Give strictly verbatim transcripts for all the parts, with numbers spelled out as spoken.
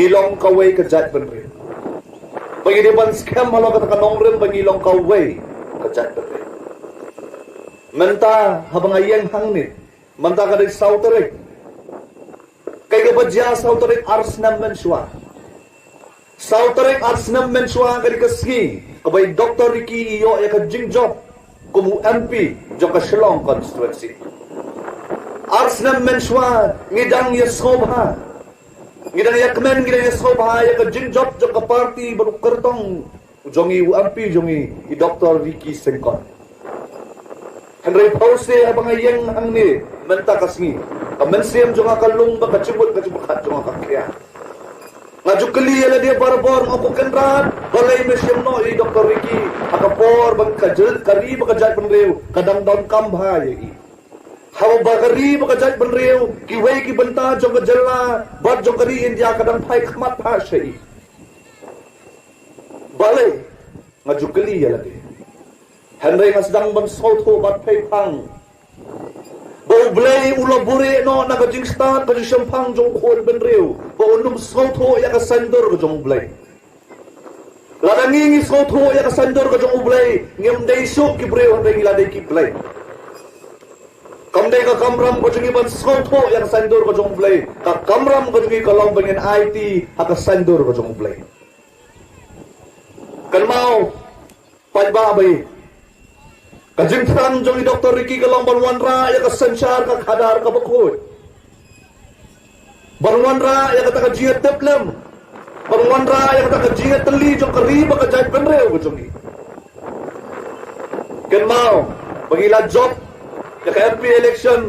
Ngi long kawei ka jaitbynriew. Ba ngi dei ban skhem halor kata ka nongrim ba ngi long kawei ka jaitbynriew. Mynta haba nga ïeng hangne, mynta ka dei saw tarik. Kaei kaba jia saw tarik ar snem mynshuwa? Saw tarik ar snem mynshuwa ka dei ka sngi kaba i Doctor Ricky i ïoh ïa ka jingjop kum u M P jong ka Shillong constituency. Ar snem mynshuwa ngi dang ïa sngewbha, ngi dang ïa kmen, ngi dang ïa sngewbha ïa ka jingjop jong ka party bad u kyrtong jong i, u M P jong i, i Doctor Ricky Syngkon. Hynrei phewse haba nga ïeng hangne mynta ka sngi, ka mynsiem jong nga ka lung bad ka jingmut ka jingpyrkhat jong nga ka khia. Nga ju kylli ïa lade barabor, nga ong ko Kynrad, balei me shim noh ïa i Doctor Ricky ha ka por ba ka jait, ka ri bad ka jaitbynriew ka dang donkam bha ïa i? Haba ka ri bad ka jaitbynriew, kiwei ki bynta jong ka jylla bad jong ka ri India ka dang phai khmat bha sha i. Balei? Nga ju kylli ïa lade. Hynrei nga sdang ban sngewthuh bad phai phang ba U Blei u la buhrieh noh na ka jingstad ka jingshemphang jong u khun bynriew ba un ym sngewthuh ïa ka saiñdur ka jong U Blei. Lada ngi ngi sngewthuh ïa ka saiñdur ka jong U Blei, ngim dei shuh ki briew, hynrei ngi la dei ki blei. Kam dei ka kamram ka jong ngi ban sngewthuh ïa ka saiñdur ka jong U Blei. Ka kamram ka jong ngi ka long ba ngin aiti ha ka saiñdur ka jong U Blei. Kynmaw, paidbah ba ïeit, ka jingthrang jong i Doctor Ricky ka long ban wanrah ïa ka synshar ka khadar kaba khuid, ban wanrah ïa kata ka jingïatiplem, ban wanrah ïa kata ka jingïatylli jong ka ri bad ka jaitbynriew ka jong i. Kynmaw ba ngi la jop ïa ka M P election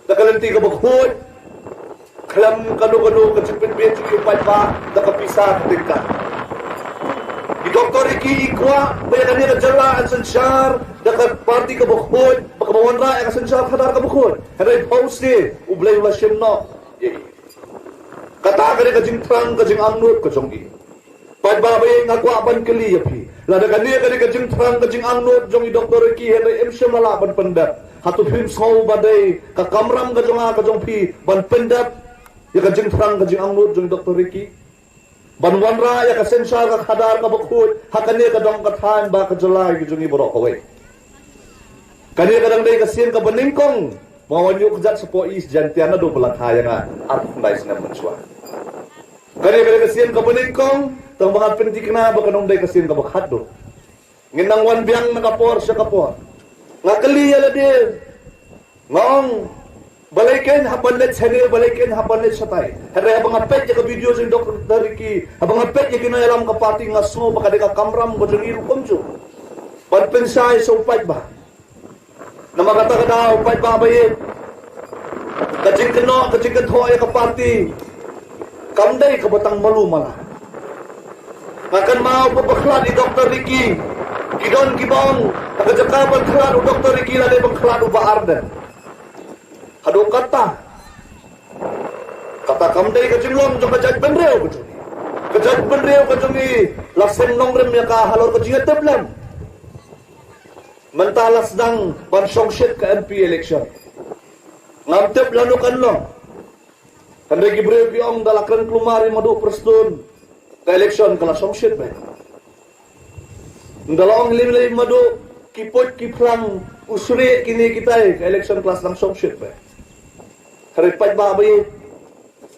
da ka lynti kaba khuid, khlem kano kano ka jingpynbeit jong ki paidbah da ka pisa ka tyngka. I Doctor Ricky i kwah ba ïa kane ka jylla yn synshar da ka party kaba khuid, ba kaba wanrah ïa ka synshar khadar kaba khuid. Hynrei phewse U Blei u la shim noh ïa i. Kata ka dei ka jingthrang ka jingangnud ka jong i. Paidbah ba ïeit, nga kwah ban kylli ïa phi, lada kane ka dei ka jingthrang ka jingangnud jong i Doctor Ricky, hynrei im shym la lah ban pyndep, hato phim sngew ba dei ka kamram ka jong nga ka jong phi ban pyndep ïa ka jingthrang ka jingangnud jong i Doctor Ricky ban wanrah ïa ka synshar ka khadar kaba khuid ha kane ka dong ka thaiñ bad ka jylla ka jong i baroh kawei? Kane ka dang dei ka sien kaba nyngkong ba nga wan ïuh kjat shapoh East Jaintia naduh ba la kha ïa nga arphew khyndai snem mynshuwa. Kane ka dei ka sien kaba nyngkong, tang ba nga pynthikna ba kan ym dei ka sien kaba khatduh. Ngin nang wan biang na ka por sha ka por. Nga kylli ïa lade, nga ong, balei kein hap ban leit shane, balei kein hap ban leit shatai? Hynrei haba nga peit ïa ka video jong Doctor Ricky, haba nga peit ïa ki nongïalam ka party, nga sngew ba ka dei ka kamram ka jong i ruh kumjuh ban pynshai sha u paidbah. Namar kata ka daw, paidbah ba ïeit, ka jingkynnoh ka jingkynthoh ïa ka party kam dei kaba tang malu mala. Nga kynmaw ba ba khlad i Doctor Ricky, ki don kiba ong ha ka jaka ban khlad u Doctor Ricky la dei ban khlad u Bah Ardent. Haduh katta, kata kam dei ka jinglong jong ka jaitbynriew ka jong i. Ka jaitbynriew ka jong i la seng nongrim ïa ka halor ka jingïatiplem. Mynta la sdang ban shongshit ka M P election. Ngam tip lano kan long. Hynrei ki briew ki ong da la kren kulmar i Madu Prestone, ka election ka la shongshit beit. Nda la ong lei lei Madu, ki puit ki phlang, u surieh kine kitai, ka election ka la sdang shongshit beit. Hynrei paidbah ba ïeit,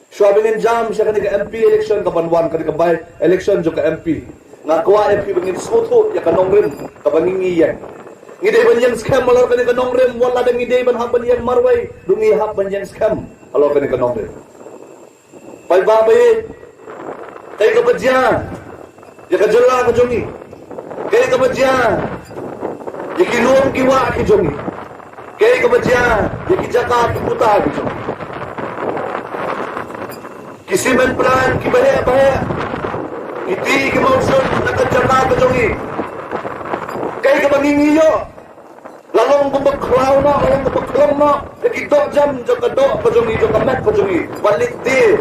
shuwa ba ngin jam sha kane ka M P election kaban wan, kane ka by election jong ka M P, nga kwah ïa phi ba ngin sngewthuh ïa ka nongrim kaba ngi ngi ïeng. Ngi dei ban ïeng skhem halor kane ka nongrim, wat la dang ngi dei ban hap ban ïeng marwei, dang ngi hap ban ïeng skhem halor kane ka nongrim. Paidbah ba ïeit, kaei kaba jia ïa ka jylla ka jong ngi, kaei kaba jia ïa ki lum ki wah ki jong ngi, kaei kaba jia ïa ki jaka ki puta ki jong ngi, ki cement plant ki baheh baheh, ki tih ki mawshun na ka jaka ka jong ngi, kaei kaba ngi ngi ïoh. La long kumba khlaw noh, la long kumba khlong noh ïa ki dohjem jong ka doh ka jong ngi, jong ka met ka jong ngi, ban leit die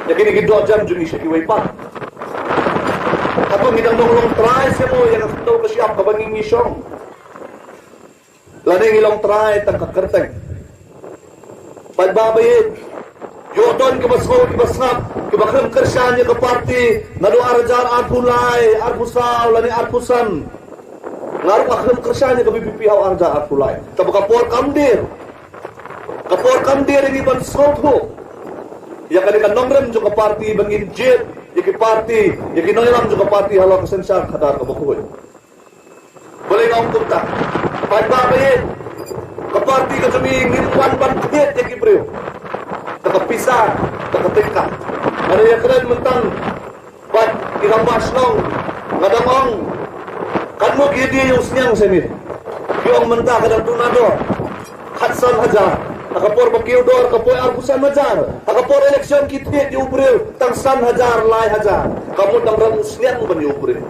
ïa kine ki dohjem jong ngi sha kiwei pat. Hato ngi dang long trai seh mo ïa ka kyndoh ka shyiap kaba ngi ngi shong? Lane ngi long trai tang ka kyrteng? Paidbah ba ïeit, Ïoh don kiba sngewthuh, kiba sngap, kiba khlem kyrshan ïa ka party naduh ar hajar arphew lai, arphew saw lane arphew san. Nga ruh nga khlem kyrshan ïa ka VPP ha u ar hajar arphew lai. Tangba ka por kam dier. Ka por kam dier ïa ngi ban sngewthuh ïa kane ka nongrim jong ka party, ba ngin jied ïa ki party, ïa ki nongïalam jong ka party halor ka synshar khadar kaba khuid. Balei nga ong kumta? Paidbah ba ïeit, ka party ka jong ngi ngim wan ban thied ïa ki briew da ka pisa, da ka tyngka. Nga da ïakren mynta bad ki rangbah shnong, nga dang ong, katno ki die ïa u sniang sha ngi. Ki ong mynta ka dang duna dor khatsan hajar. Ha ka por ba kiew dor ka poi arphew san hajar. Ha ka por election ki thied ïa u briew tang san hajar, lai hajar. Ka mut dang rem u sniang ban ïa u briew.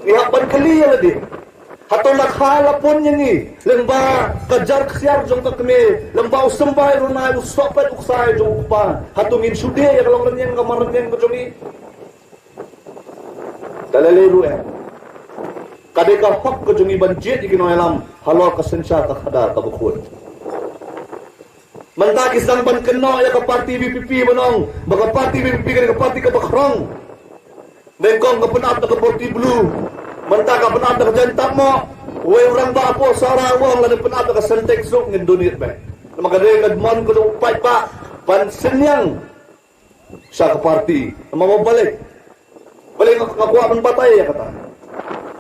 Ngi hap ban kylli ïa lade. Hato la kha la pun ïa ngi lyngba ka jar ksiar jong ka kmie, lyngba u symbai runai, u sohpet u ksai jong u kpa? Hato ngin shu die ïa ka long rynïeng ka mar rynïeng ka jong ngi? Da lei lei ruh em. Ka dei ka hok ka jong ngi ban jied ïa ki nongïalam halor ka synshar ka khadar kaba khuid. Mynta ki sdang ban kynnoh ïa ka party VPP ban ong ba ka party VPP ka dei ka party kaba khrong. Nyngkong ka pynap da ka Boti Blue, mynta ka pynap da ka Jaiñtapmoh. Wei u rangbah hapoh Sohra u ong lada pynap da ka Sintex ruh ngin donate beit. Namar ka dei ka mon ka jong u paidbah ban synñiang sha ka party. Namar ba balei, balei nga, nga kwah ban batai ïa kata.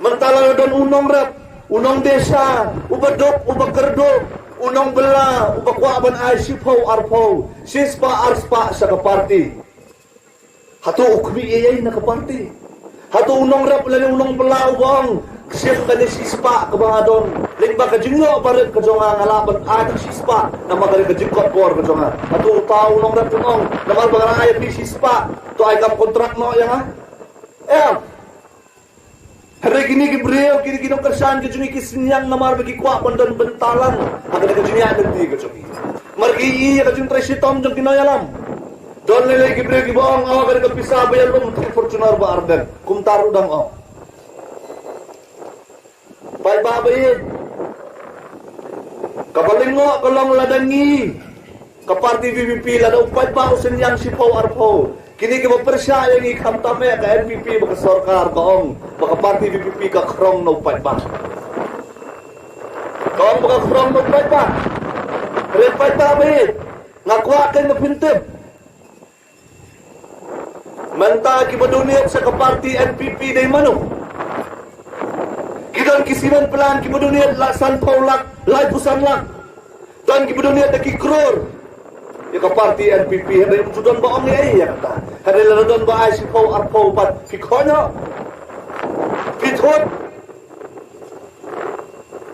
Mynta lada don u nongrep, u nongdesha, uba duk, uba kyrduh, u nongbylla, uba kwah ban ai shiphew, arphew, shispah, arspah sha ka party. Hato u khmih ei ei na ka party? Hato u nongrep lane u nongbylla uba ong, shim kane shispah kaba nga don, lyngba ka jingïoh barit ka jong nga, nga lah ban ai tang shispah namar kane ka jingkot bor ka jong nga? Hato uta u nongrep un ong, namar ba nga la ai ïa phi shispah, to ai kam kontrak noh ïa nga? Em. Hynrei kine ki briew, kine ki nongkyrshan ki jong ngi ki synñiang namar ba ki kwah ban don bynta lang ha kane ka jingïaid lynti ka jong ngi. Namar ki ïohi ïa ka jingtrei shitom jong ki nongïalam. Don lei lei ki briew kiba ong, oh, kane ka pisa ba ïalum thik Fortuner ba ar deng. Kumta ruh dang ong. Paidbah ba ïeit, kaba lyngngoh ka long lada ngi, ka party VPP, lada u paidbah u synñiang shiphew arphew, kine kiba pyrshah ïa ngi khamtam eh ka NPP bad ka sorkar ka ong ba ka party VPP ka khrong na u paidbah. Ka ong ba ka khrong na u paidbah. Hynrei paidbah ba ïeit, nga kwah kein ba phin tip. Mynta kiba donate sha ka party NPP dei mano? Ki don ki cement plant kiba donate la sanphew lak, laiphew san lak. Don kiba donate da ki klur ïa ka party NPP, hynrei ym ju don ba ong ei ei ïa kata. Hynrei lada don ba ai shiphew arphew pat phi khot noh, phi thut.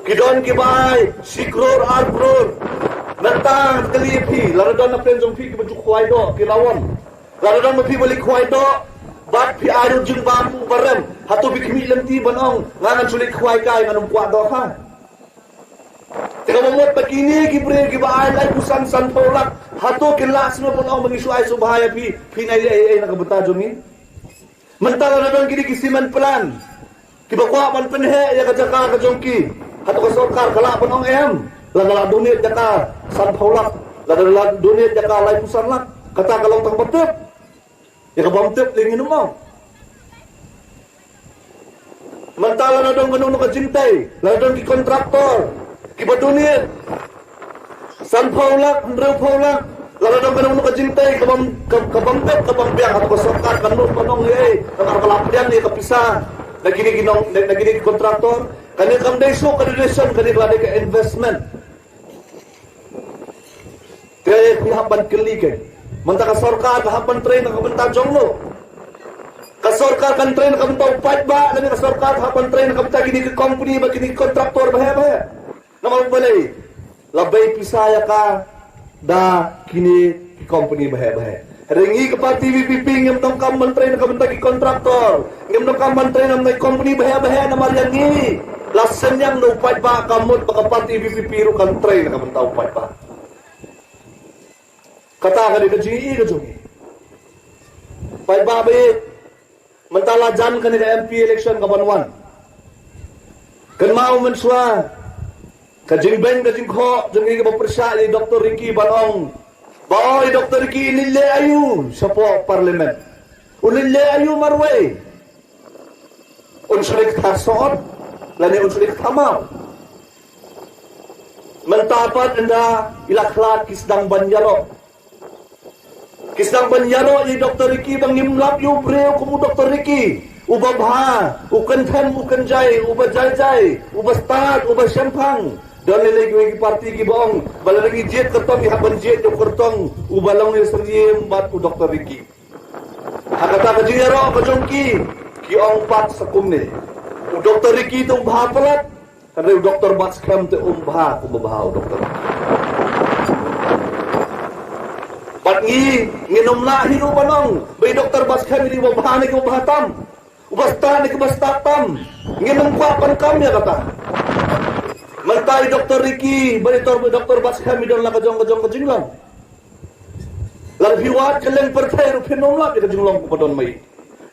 Ki don kiba ai shi klur, ar klur. Mynta nga kylli ïa phi, lada don na pdeng jong phi kiba ju khwai doh, phi la wan. Lada don ma phi ba leit khwai doh bad phi ai ruh jingbam u barem, hato phi khmih lynti ban ong, nga ngan shu leit khwai kai, ngan ym kwah doh ha? Te kaba mut ba kine ki briew kiba ai laiphew san, sanphew lak, hato kin lah shuh ban ong ba ngi shu ai sngewbha ïa phi, phin ai ei ei na ka bynta jong ngi? Mynta lada don kine ki cement plant kiba kwah ban pynheh ïa ka jaka ka jong ki, hato ka sorkar ka lah ban ong em? Lada la donate jaka sanphew lak, lada la donate jaka laiphew san lak, kata ka long tang ba tip. Ïa ka bym tip lei ngin ym ong. Mynta lada don kano kano ka jingtei, lada don ki kontraktor kiba donate sanphew lak, hynriewphew lak, lada don kano kano ka jingtei ka bym, ka, ka bym tip, ka bym biang, hato ka sorkar kan nud ban ong ei ei namar ba la pdiang ïa ka pisa na kine ki nong, na, na kine ki kontraktor? Kane kam dei shuh ka donation, kane ka la dei ka investment. Te phi hap ban kylli kein. Mynta ka sorkar ka hap ban trei na ka bynta jong no? Ka sorkar kan trei na ka bynta u paidbah, lane ka sorkar ka hap ban trei na ka bynta kine ki company bad kine ki kontraktor baheh baheh? Namar balei? La bei pisa ïa ka da kine ki company baheh baheh. Hynrei ngi ka party VPP ngim donkam ban trei na ka bynta ki kontraktor, ngim donkam ban trei na ka bynta ki company baheh baheh, namar ïa ngi la synñiang da u paidbah, ka mut ba ka party VPP ruh kan trei na ka bynta u paidbah. Kata ka dei ka jingïohi ka jong ngi. Paidbah ba ïeit, mynta la jan kane ka MP election ka ban wan. Kynmaw mynshuwa ka jingbeiñ ka jingkhoh jong ngi kiba pyrshah ïa i Doctor Ricky ban ong Ba oi Doktor Ricky, u leit leh aïu shapoh Parliament? U leit leh aïu marwei? Un shrik thar sot lane un shrik thar maw? Mynta pat ynda i la khlad ki sdang ban ïaroh. Ki sdang ban ïaroh ïa i Doktor Ricky ba ngim lap ïa u briew kum u Doktor Ricky. Uba bha, u kynthem, u kynjai, uba jai jai, uba stad, uba shemphang. Don lei lei kiwei ki parti kiba ong ba lada ngi jied kyrtong ngi hap ban jied ïa u kyrtong uba long ïa u Syiem bad u Doktor Ricky. Ha kata ka jingïaroh ka jong ki, ki ong pat sa kumne, u Doktor Ricky te u bha palat. Hynrei u Doktor Batskhem te um bha kumba bha u Doktor. Bad ngi, ngin ym lah hi ruh ban ong ba i Doktor Batskhem i dei uba bha ne kiba bha tam, uba stad ne kiba stad tam. Ngin ym kwah ban kam ïa kata. Mynta i Doktor Ricky bad i Doktor Batskhem i don la ka jong ka jong ka jinglong. Lada phi wad kylleng pyrthei ruh phin ym lap ïa ka jinglong kaba don ma i.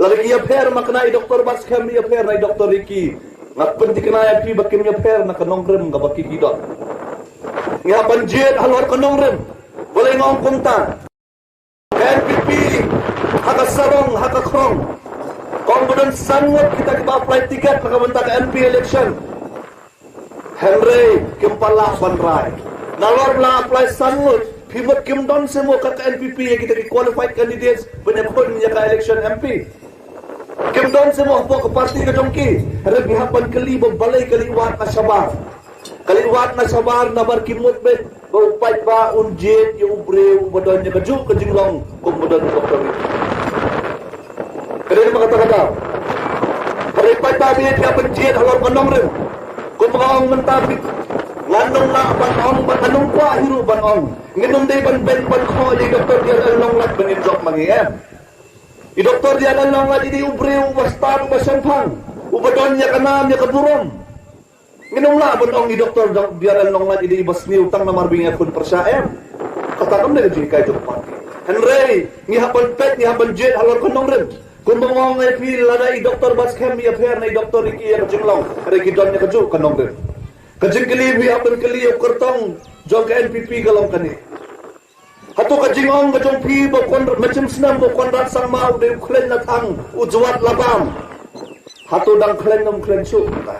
Lada ki ïapher ma kane i Doktor Batskhem, ïapher na i Doktor Ricky, nga pynthikna ïa phi ba kim ïapher na ka nongrim kaba ki ki don. Ngi hap ban jied halor ka nongrim. Balei nga ong kumta? Ka N P P ha ka sarong ha ka khrong ka ong ba don san ngut kita kiba apply ticket na ka bynta ka M P election. Hynrei kim pat lah ban rai. Nalor ba la apply san ngut, phi mut kim don seh mo ka N P P ïa kita ki qualified candidates ban ïakhun ïa ka election M P? Kim don seh mo hapoh ka party ka jong ki? Hynrei ngi hap ban kylli ba balei ka leit wad na shabar. Ka leit wad na shabar namar ki mut beit ba u paidbah un jied ïa u briew uba don ïa kajuh ka jinglong kum ba don u Doktor Ricky. Ka dei namar kata ka daw. Hynrei paidbah, phi hap ban jied halor ka nongrim. Kumba nga ong mynta, phi, ngan ym lah ban ong, ban, ngan ym kwah hi ruh ban ong. Ngin ym dei ban beiñ ban khoh ïa i Doktor D R L Nonglait ban im jop ma ngi, em. I Doktor D R L Nonglait i dei u briew uba stad, uba shemphang, uba don ïa ka nam ïa ka burom. Ngin ym lah ban ong i Doktor D R L Nonglait i dei iba sniew tang namar ba ngi ïakhun pyrshah, em. Kata kam dei ka jinghikai jong ka party. Hynrei ngi hap ban peit, ngi hap ban jied halor ka nongrim. Kumba nga ong ïa phi, lada i Doktor Batskhem i ïapher na i Doktor Ricky ïa ka jinglong, hynrei ki don ïa kajuh ka nongrim. Ka jingkylli ba ngi hap ban kylli ïa u kyrtong jong ka N P P ka long kane. Hato ka jingong ka jong phi ba u Kon-, mynshem snem ba u Conrad Sangma u dei u khleiñ la thang, u jwat la bam, hato dang khleiñ ne ym khleiñ shuh kumta?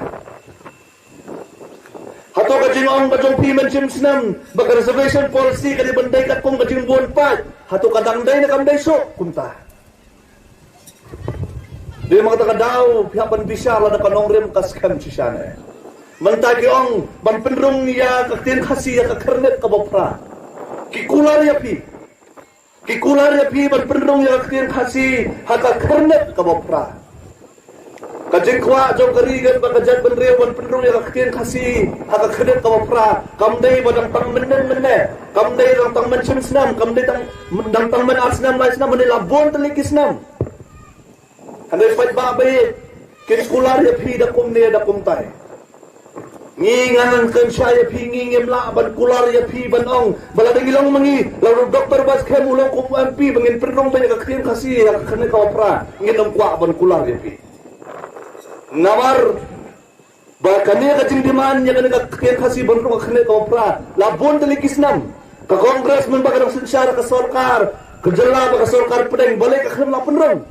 Hato ka jingong ka jong phi mynshem snem ba ka reservation policy ka dei ban dei katkum ka jingbun paid, hato ka dang dei ne kam dei shuh kumta? Dei ma kata ka daw phi hap ban bishar lada ka nongrim ka skhem shisha ne. Mynta ki ong ban pynrung ïa ka ktien Khasi ïa ka khyrnit kaba phra. Ki kular ïa phi. Ki kular ïa phi ban pynrung ïa ka ktien Khasi ha ka khyrnit kaba phra. Ka jingkwah jong ka ri bad ka jaitbynriew ban pynrung ïa ka ktien Khasi ha ka khyrnit kaba phra kam dei ba dang tang mynne mynne, kam dei dang tang mynshem snem, kam dei dang, dang tang myn ar snem lai snem, mynne la bun tylli ki snem. Hynrei paidbah ba ïeit, kin kular ïa phi da kumne da kumtai. Ngi, ngan kynshah ïa phi, ngi ngim lah ban kular ïa phi ban ong ba lada ngi long ma ngi, lada u Doktor Batskhem u long kum u M P ba ngin pynrung ïa ka ktien Khasi ha ka khyrnit kaba phra, ngin ym kwah ban kular ïa phi. Namar ba kane ka jingdemand ïa kane ka ktien Khasi ban rung ha ka khyrnit kaba phra la bun tylli ki snem. Ka Congress mynba ka dang synshar ka sorkar ka jylla bad ka sorkar pdeng, balei ka khlem la pynrung?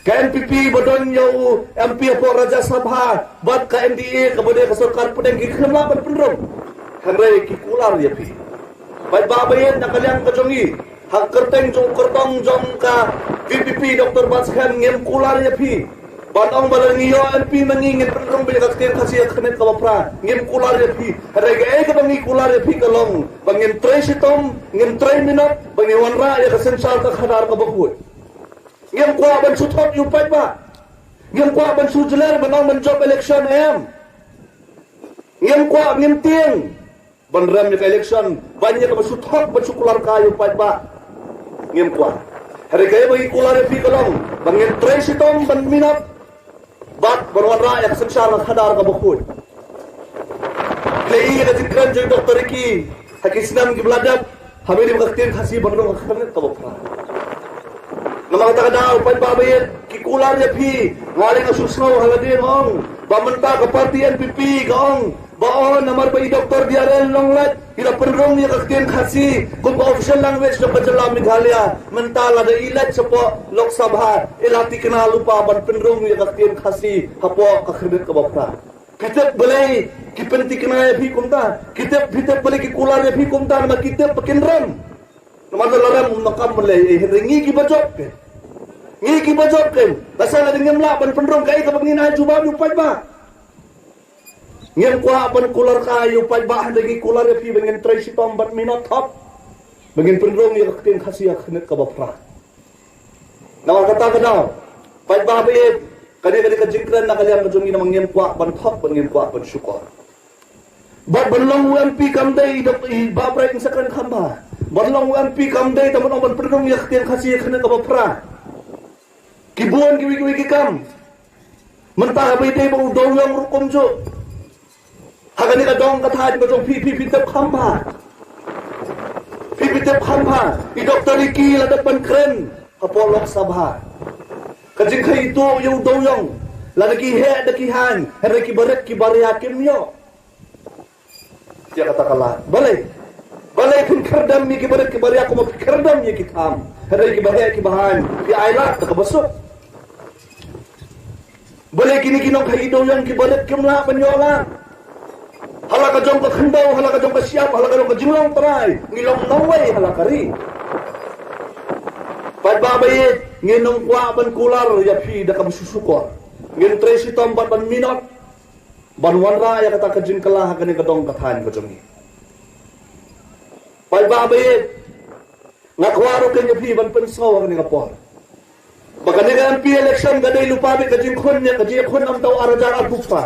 Ka N P P ba don ïa u M P hapoh Rajya Sabha bad ka N D A kaba dei ka sorkar pdeng ki khlem lah ban pynrung. Hynrei ki kular ïa phi. Paidbah ba ïeit, na ka liang ka jong ngi, ha ka kyrteng jong u kyrtong jong ka V P P Doktor Batskhem, ngim kular ïa phi ban ong ba lada ngi ïoh M P ma ngi ngin pynrung ïa ka ktien Khasi ha ka khyrnit kaba phra. Ngim kular ïa phi. Hynrei kaei kaba ngi kular ïa phi ka long ba ngin trei shitom, ngin trei minot ba ngin wanrah ïa ka synshar ka khadar kaba khuid. Ngim kwah ban shu thok ïa u paidbah. Ngim kwah ban shu jler ban ong ban jop election, em. Ngim kwah, ngim tieng ban rem ïa ka election ban ïa kaba shu thok, ban shu kular kai ïa u paidbah. Ngim kwah. Hynrei kaei ba ngi kular ïa phi ka long ba ngin trei shitom ban minot bad ban wanrah ïa ka synshar ka khadar kaba khuid. Phi la i ïa ka jingkren jong u Doktor Ricky ha ki snem kiba la dep, ha ba ïadei bad ka ktien Khasi ban rung ha ka khyrnit kaba phra. Namar kata ka daw, paidbah ba ïeit, ki kular ïa phi. Nga leh nga shu sngew ha lade nga ong ba mynta ka party N P P ka ong Ba o namar ba i Doktor D R L Nonglait i la pynrung ïa ka ktien Khasi kum ka official language jong ka jylla Meghalaya, mynta lada i leit shapoh Lok Sabha i la thikna lypa ban pynrung ïa ka ktien Khasi hapoh ka khyrnit kaba phra. Ki tip balei ki pynthikna ïa phi kumta, ki tip, phi tip balei ki kular ïa phi kumta, namar ki tip ba kin rem. Namar lada rem ym donkam ban leh ei, hynrei ngi kiba jop kein, ngi kiba jop kein, lashai lada ngim lah ban pynrung, kaei kaba ngin ai jubab ïa u paidbah? Ngim kwah ban kular kai ïa u paidbah, hynrei ngi kular ïa phi ba ngin trei shitom bad minot thok ba ngin pynrung ïa ka ktien Khasi ha ka khyrnit kaba phra. Namar kata ka daw, paidbah ba ïeit, kane ka dei ka jingkren na ka liang ka jong ngi, namar ngim kwah ban thok bad ngim kwah ban shukor. Bad ban long u M P kam dei i dok, i Bah Bright Sakren Khambha. Ban long u M P kam dei tang ban ong ban pynrung ïa ka ktien Khasi ha ka khyrnit kaba phra. Ki bun kiwei kiwei ki kam. Mynta haba ïadei bad u Dewïong ruh kumjuh. Ha kane ka dong ka thaiñ ka jong phi, phi, phi tip Khambha. Phi, phi tip Khambha. I Doktor Ricky la dep ban kren hapoh Lok Sabha. Ka jingkheiñ ïa u Dewïong, lada ki heh da ki haiñ, hynrei ki barit ki baria kim ïoh. Ïa kata ka lad. Balei? Balei phin khyrdem ïa ki barit ki baria kumba phi khyrdem ïa ki tham, hynrei ki baheh ki bahaiñ phi ailad da kaba suk? Balei kine ki nongkheiñ i Dewïong ki barit kim lah ban ïoh lad? Ha la ka jong ka khyndew, ha la ka jong ka shyiap, ha la ka jong ka jinglong trai, ngi long nongwei ha la ka ri. Paidbah ba ïeit, ngin ym kwah ban kular ïa phi da kaba shu shukor. Ngin trei shitom bad ban minot ban wanrah ïa kata ka jingkylla ha kane ka dong ka thaiñ ka jong ngi. Paidbah ba ïeit, nga kwah ruh kein ïa phi ban pynsngew ha kane ka por ba kane ka M P election ka dei lypa beit ka jingkhun ïa ka jingkhun namar u ar hajar arphew phra.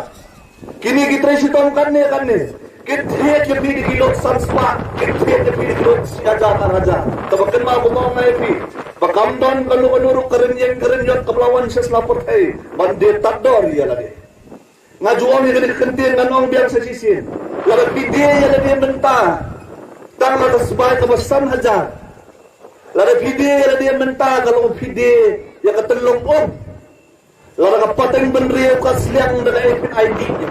Kine ki trei shitom katne katne kin thied ïa phi da ki lut san spah, kin thied ïa phi da ki lut shi hajar ar hajar. Te ba kynmaw kumba ong nga ïa phi, ba kam don kano kano ruh ka rynïeng ka rynïot kaba la wan sha sla pyrthei ban die tad dor ïa lade. Nga ju ong ïa kane ka kyntien, ngan ong biang sa shisien. Lada phi die ïa lade mynta tang la ka sbai kaba san hajar, lada phi die ïa lade mynta ka long phi die ïa ka tyllong um. Lada ka pateng bynriew ka sliang, da kaei phin ai dih ïa ki?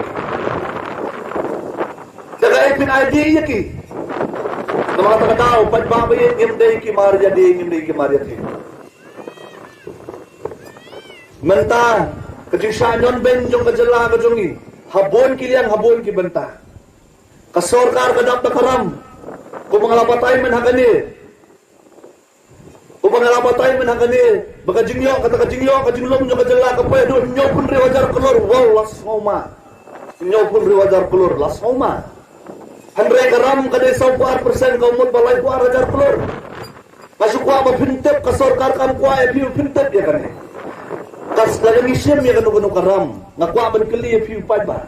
Da kaei phin ai dih ïa ki? Namar kata ka daw, paidbah ba ïeit, ngim dei ki mar ïa die, ngim dei ki mar ïa thied. Mynta ka jingshah ñion beiñ jong ka jylla ka jong ngi ha bun ki liang, ha bun ki bynta. Ka sorkar ka dap da ka ram, kumba nga la batai mynha kane, kumba nga la batai mynha kane, ba ka jingïoh, kata ka jingïoh, ka jinglum jong ka jylla ka poi haduh hynñiewphew hynriew hajar klur. Wow, la sngewma. Hynñiewphew hynriew hajar klur, la sngewma. Hynrei ka ram ka dei sawphew ar percent, ka mut ba laiphew ar hajar klur. Nga shu kwah ba phin tip, ka sorkar kam kwah ïa phi ba phin tip ïa kane. Ka s-, lada ngi shim ïa kano kano ka ram, nga kwah ban kylli ïa phi u paidbah.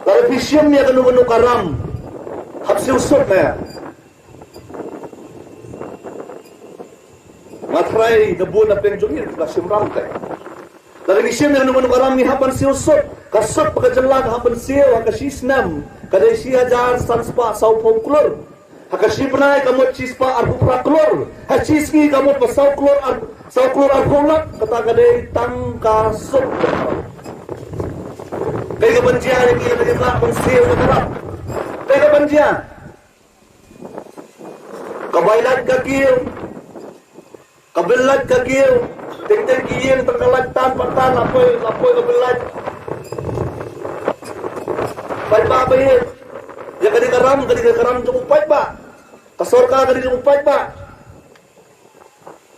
Lada phi shim ïa kano kano ka ram, hap siew suk ïa. Nga tharai na bun na pdeng jong ngi la shim ram te. Lada ngi shim ïa kano kano ka ram ngi hap ban siew suk. Ka suk ba ka jylla ka hap ban siew ha ka shi snem ka dei shi hajar san spah sawphew klur. Ha ka shi bnai ka mut shi spah arphew phra klur. Ha shi sngi ka mut ba saw klur ar-, saw klur arphew lak. Kata ka dei tang ka suk. Kaei kaban jia ïa ngi lada ngim lah ban siew ïa ka ram? Kaei kaban jia? Ka bai lait ka kiew. Ka bill lait ka kiew, teng teng ki ïing tang ka lait tan pat tan, la poi, la poi ka bill lait. Paidbah ba ïeit, ïa ka dei ka ram, ka dei ka ram jong u paidbah. Ka sorkar ka dei jong u paidbah.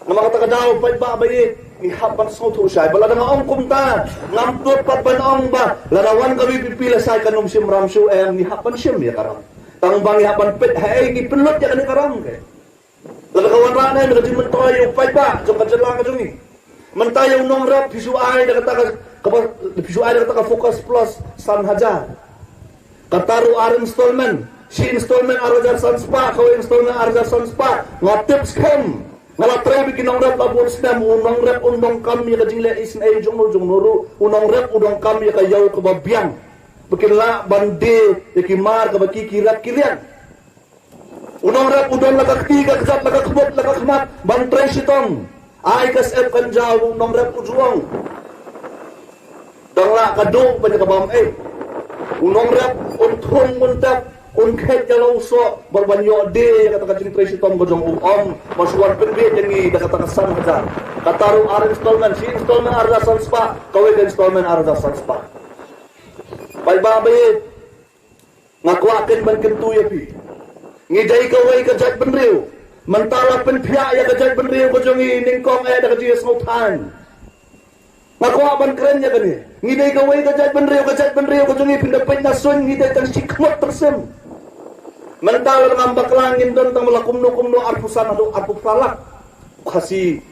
Namar kata ka daw, paidbah ba ïeit, ngi hap ban sngewthuh shai ba lada nga ong kumta, ngam tut pat ban ong ba lada wan ka V P P lashai kan ym shim ram shuh, em, ngi hap ban shim ïa ka ram. Tang ba ngi hap ban peit haei ngi pynlut ïa kane ka ram, ke. Lada ka wanrah ne ka jingmyntoi ïa u paidbah jong ka jylla ka jong ngi. Mynta ïa u nongrep phi shu ai da kata ka, kaba, phi shu ai da kata ka Focus Plus san hajar. Kata ruh ar installment. Shi installment ar hajar san spah, kawei installment ar hajar san spah. Nga tip skhem. Nga la trei bad ki nongrep la bun snem, u nongrep un donkam ïa ka jingleh isynei jong no jong no ruh. U nongrep u donkam ïa ka ïew kaba biang. Ba kin lah ban die ïa ki mar kaba ki, ki rep ki liang. U nongrep u don la ka kti ka kjat, la ka khmut, la ka khmat ban trei shitom. Ai ka syep kan jaw, u nongrep u ju ong. Dang lah ka duh ban ïa ka bam ei. U nongrep un thung, un tep, un khet ïa la u soh bad ban ïoh die ïa kata ka jingtrei shitom ka jong u, ym ba shu wan pynbiej ïa ngi da kata ka san hajar. Kata ruh ar installment, shi installment ar hajar san spah, kawei ka installment ar hajar san spah. Paidbah ba ïeit, nga kwah kren ban kyntu ïa phi. Ngi dei kawei ka jaitbynriew. Mynta la pynphiah ïa ka jaitbynriew ka jong ngi nyngkong eh da ka jingsngewthuh. Nga kwah ban kren ïa kane. Ngi dei kawei ka jaitbynriew, ka jaitbynriew ka jong ngi, phin da peit na suiñ, ngi dei tang shi khmut tyrsim. Mynta la ngam bakla, ngin don tang la kumno kumno, arphew san haduh arphew phra lak Khasi.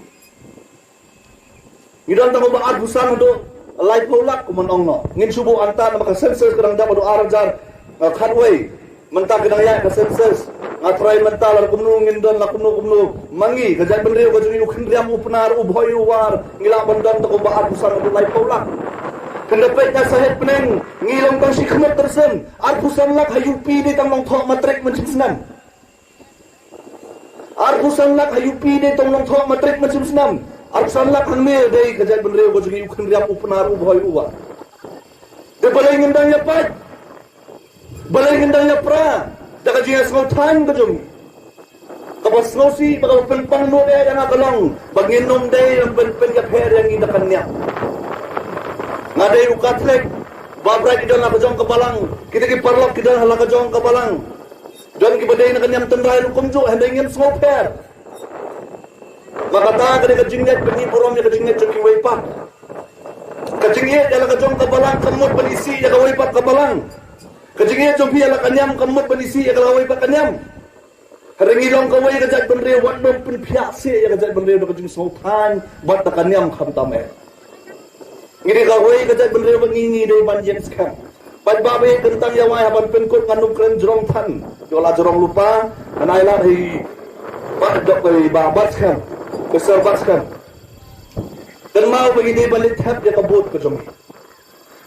Ngi don tang ba arphew san haduh laiphew lak kumno ong noh. Ngin shu buh anta namar ka census ka dang dep haduh ar hajar khatwei. Mynta ka dang ïaid ka census. Nga tharai mynta la kumno ngin don, la kumno kumno. Ma ngi ka jaitbynriew ka jong ngi, u Khynriam, u Pnar, u Bhoi, u War, ngi lah ban don tang ba arphew san haduh laiphew lak. Kynda peit na sahit pneng, ngi long tang shi khmut tyrsim. Arphew san lak ha U P dei tang nongthoh matrik mynshem snem. Arphew san lak ha U P dei tang nongthoh matrik mynshem snem. Arphew san lak hangne dei ka jaitbynriew ka jong ngi, u Khynriam, u Pnar, u Bhoi, u War. Te balei ngin dang ïa pait? Balei ngin dang ïa pra da ka jingïasngewthuh ka jong ngi? Kaba sngewsih bad kaba pynpang nud eh ïa nga ka long ba ngin ym dei ban pyn, pynïapher ïa ngi da ka niam. Nga dei u Katholik, ba bright i don la ka jong ka balang, kita ki paralok ki don la ka jong ka balang. Don kiba dei na ka niam tynrai ruh kumjuh, hynrei ngin sngewpher. Ma kata ka dei ka jingngeit ba ngi burom ïa ka jingngeit jong kiwei pat. Ka jingngeit ïa la ka jong ka balang kam mut ban isih ïa kawei pat ka balang. Ka jingngeit jong phi ïa la ka niam kam mut ban isih ïa kawei pat ka niam. Hynrei ngi long kawei ka jaitbynriew, wat nym pynphiah seh ïa ka jaitbynriew da ka jingsngewthuh bad da ka niam khamtam eh. Ngi dei kawei ka jaitbynriew ba ngi, ngi dei ban ïeng skhem. Paidbah ba ïeit, kynthang ïa wai, haba pynkut ngan ym kren jrong than. Ïoh la jrong lypa, ngan ai lad hi Bah Dok, hi Bah Batskhem. Mister Batskhem. Kynmaw ba ngi dei ban leit thep ïa ka vote ka jong ngi.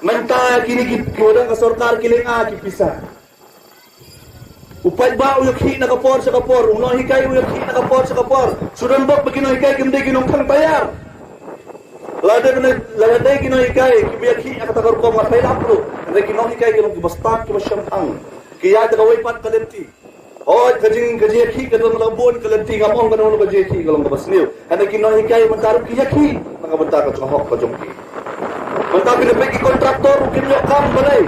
Mynta kine ki, ki wan na ka sorkar ki leit ai ki pisa. U paidbah u ïakhih na ka por sha ka por, u nonghikai u ïakhih na ka por sha ka por. Shu don bok ba ki nonghikai kim dei ki nongthang tayar. Lada dei, lada dei ki nonghikai kiba ïakhih ha kata ka rukom nga tharai la pyrshah. Hynrei ki nonghikai ki long kiba stad, kiba shemphang. Ki ïaid da kawei pat ka lynti. Hooid, ka jing, ka jingïakhih ka don la bun ka lynti, ngam ong kano kano ka jingïakhih ka long kaba sniew. Hynrei ki nonghikai mynta ruh ki ïakhih na ka bynta ka jong hok ka jong ki. Mynta phi da peit ki kontraktor ruh kim ïoh kam, balei?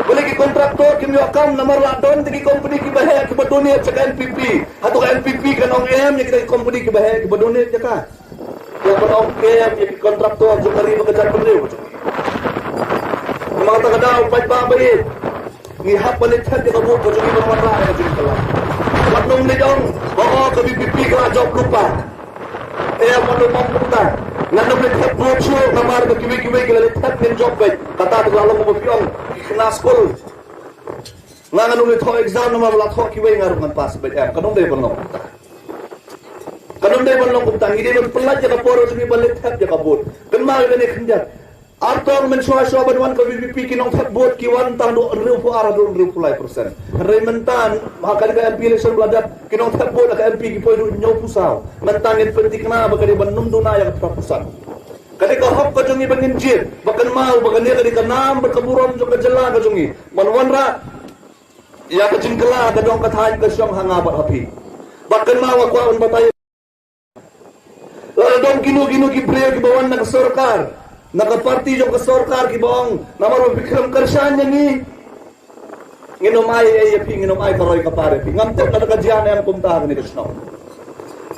Balei ki kontraktor kim ïoh kam? Namar la don te ki kompani kiba heh kiba donate sha ka N P P. Hato ka N P P kan ong em ïa kita ki kompani kiba heh kiba donate ïa ka? Ïa ban ong em ïa ki kontraktor jong ka ri bad ka jaitbynriew. Namar kata ka daw, paidbah ba ïeit, ngi hap ban leit thep ïa ka vote ka jong ngi ban wanrah ïa ka jingkylla. Wat nym leit ong ba, oh, ka V P P ka la jop lypa. Em, wat nym ong kumta. Ngan nym leit thep vote shuh namar ba kiwei kiwei ki la leit thep, ngin jop beit. Kata te ka la long ba phi ong ki khynnah skul. Nga ngan nym leit thoh exam namar ba la thoh kiwei nga ruh ngan pass beit, em. Kan nym dei ban long kumta. Kan nym dei ban long kumta. Ngi dei ban pyllait ïa ka por jong ngi ban leit thep ïa ka vote. Kynmaw ïa kane khyndiat. Ar tong mynshuwa shuwa ban wan ka V P P ki nongthep vote ki wan tang haduh hynriewphew ar haduh hynriewphew lai percent. Hynrei mynta ha kane ka M P election ba la dep, ki nongthep vote ha ka M P ki poi haduh hynñiewphew saw. Mynta ngin pynthikna ba ka dei ban nym duna ïa ka phra percent. Ka dei ka hok ka jong ngi ba ngin jied, ba kynmaw ba kane ka dei ka nam bad ka burom jong ka jylla ka jong ngi. Ban wanrah ïa ka jingkylla ka dong ka thaiñ ka shong ha nga bad ha phi. Ba kynmaw, nga kwah ban batai. Lada don kino kino ki briew kiba wan na ka sorkar, na ka parti jong ka sorkar, kiba ong namar ba phi khlem kyrshan ïa ngi, ngin ym ai ei ïa phi, ngin ym ai ka roi ka par ïa phi. Ngam tip lada ka jia ne em kumta ha kane ka shnong.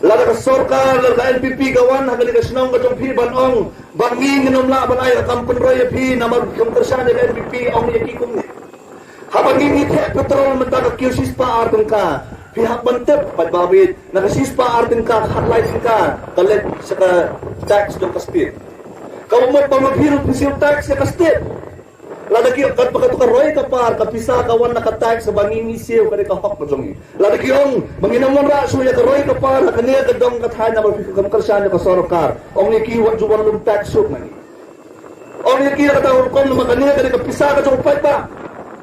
Lada ka sorkar, lada ka N P P ka wan ha kane ka shnong ka jong phi ban ong ba ngi ngin ym lah ban ai ka kam pynroi ïa phi namar ba phi khlem kyrshan ïa ka N P P, ong ïa ki kumne. Haba ngi, ngi theh petrol mynta ka kiew shispah ar tyngka. Phi hap ban tip, paidbah ba ïeit, na ka shispah ar tyngka, khatlai tyngka ka leit sha ka tax jong ka state. Kaba mut ba ma phi ruh phi siew tax sha ka state. Lada ki, katba kato ka roi ka par, ka pisa ka wan na ka tax ba ngi, ngi siew, ka dei ka hok ka jong ngi. Lada ki ong ba ngin ym wanrah shuh ïa ka roi ka par ha kane ka dong ka thaiñ namar phi khlem kyrshan ïa ka sorkar, ong ïa ki, wat ju wan lum tax shuh na ngi. Ong ïa ki, ïa kata ka rukom namar kane ka dei ka pisa ka jong u paidbah.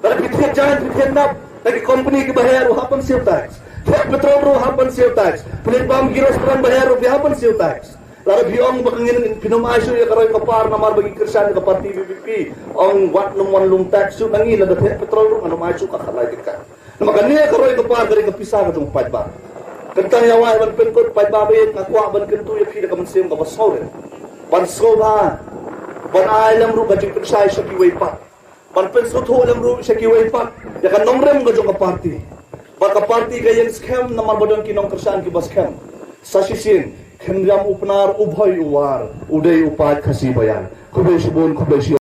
Lada phi thied jaiñ, phi thied nap, na ki kompani kiba heh ruh hap ban siew tax. Thied petrol ruh hap ban siew tax. Pynleit bam ki restaurant ba heh ruh phi hap ban siew tax. Lada phi ong ba ka ngin, phin ym ai shuh ïa ka roi ka par namar ba ngi kyrshan ïa ka party VPP. Ong wat nym wan lum tax shuh na ngi, lada theh petrol ruh ngan ym ai shuh ka khatlai tyngka. Namar kane ka roi ka par ka dei ka pisa ka jong paidbah. Kynta ïa wai ban pynkut paidbah ba ïeit, nga kwah ban kyntu ïa phi da ka mynsiem kaba sngewrit. Ban sngewbha ban ai lem ruh ka jingpynshai sha kiwei pat. Ban pynsngewthuh lem ruh sha kiwei pat ïa ka nongrim ka jong ka party. Ba ka party ka ïeng skhem namar ba don ki nongkyrshan kiba skhem. Sa shisien, khyndiat u Pnar, u Bhoi u War, u dei u paid Khasi Baïar. Khublei shibun, khublei shi